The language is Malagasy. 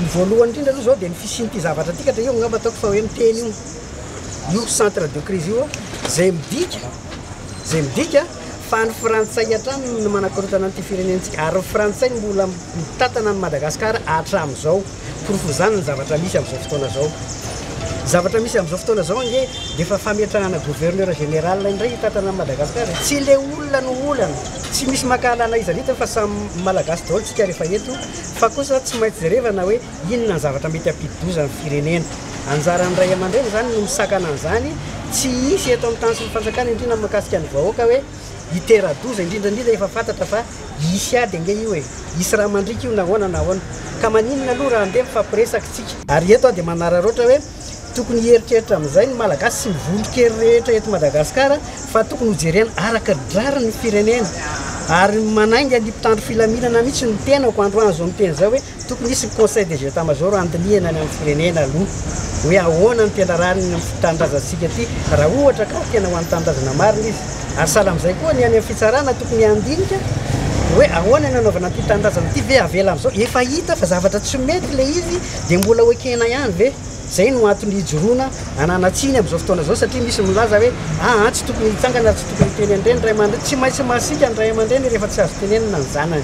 Ny voalohany indrindra aloha izao dia ny fisian'ity zavatra ity ka io angamba ataoko fa hoe miteny io, io centre de crise io izay midika, izay midika fa ny frantsay hatrany no manakorontana an'ity firenentsika ary ny frantsay no mbola mitantana an'i Madagasikara hatramin'izao. Porofon'izany ny zavatra misy amin'izao fotoana izao. Ny zavatra misy amin'izao fotoana izao ange dia efa fametrahana gouverneur général indray hitantana an'i Madagasikara e. Tsy ilay olona no olana. Tsy misy mankahala na iza na iza fa samy Malagasy daholo tsika rehefa eto fa kosa tsy maintsy jerevana hoe inona ny zavatra mety hampidi-doza ny firenena. Anjaran'ny ray aman-dreny izany no misakana an'izany tsy hisy eto amin'ny tany sy ny fanjakana indrindra mahakasika ny vahoaka hoe hitera-doza indrindra indrindra efa fantatra fa hisy ady ange io e! Hisy rà mandriaka io na ahoana na ahoana. Ka maninona aloha raha andeha mifampiresaka tsika? Ary eto aho dia manararaotra hoe tokony hieritreritra amin'izay ny Malagasy sy ny vondron-kery rehetra eto Madagasikara fa tokony hojerena araka drariny ny firenena. Ary manainga ny mpitandro filaminana mihitsy ny tenako androany izao miteny izao hoe Tokony hisy ny conseil des etats majors handinihana ny amin'ny firenena aloha hoe ahoana ny tena rariny amin'ny tanindrazantsika ity raha ohatra ka tena ho an'ny tanindrazana marina izy. Ary sahala amin'izay koa ny any amin'ny fitsarana tokony handinika hoe ahoana ny hanaovana an'ity tanindrazana ity ve avela amin'izao? Efa hita fa zavatra tsy mety ilay izy dia mbola ho ekena ihany ve? Izay no antony hijoroana hanana tsiny amin'izao fotoana izao satria misy milaza hoe aa tsy tokony hitsangana ary tsy tokony hiteny an'ireny ray aman-dreny. Tsy maintsy masiaka ny ray aman-dreny rehefa tsy azo tenenina ny zanany.